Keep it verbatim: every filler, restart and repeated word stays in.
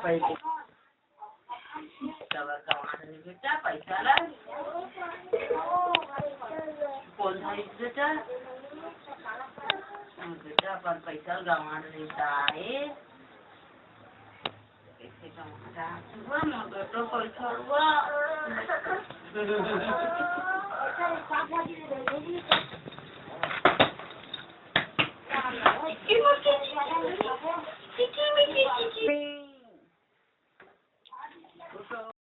पैसा। काबर गंवा डरे बेटा पैसा ला? कोन धरिस बेटा? बेटा अपन पैसा गंवा डरे ताए। कैसे गंवा डारे हस मोर बेटा पैसा ला?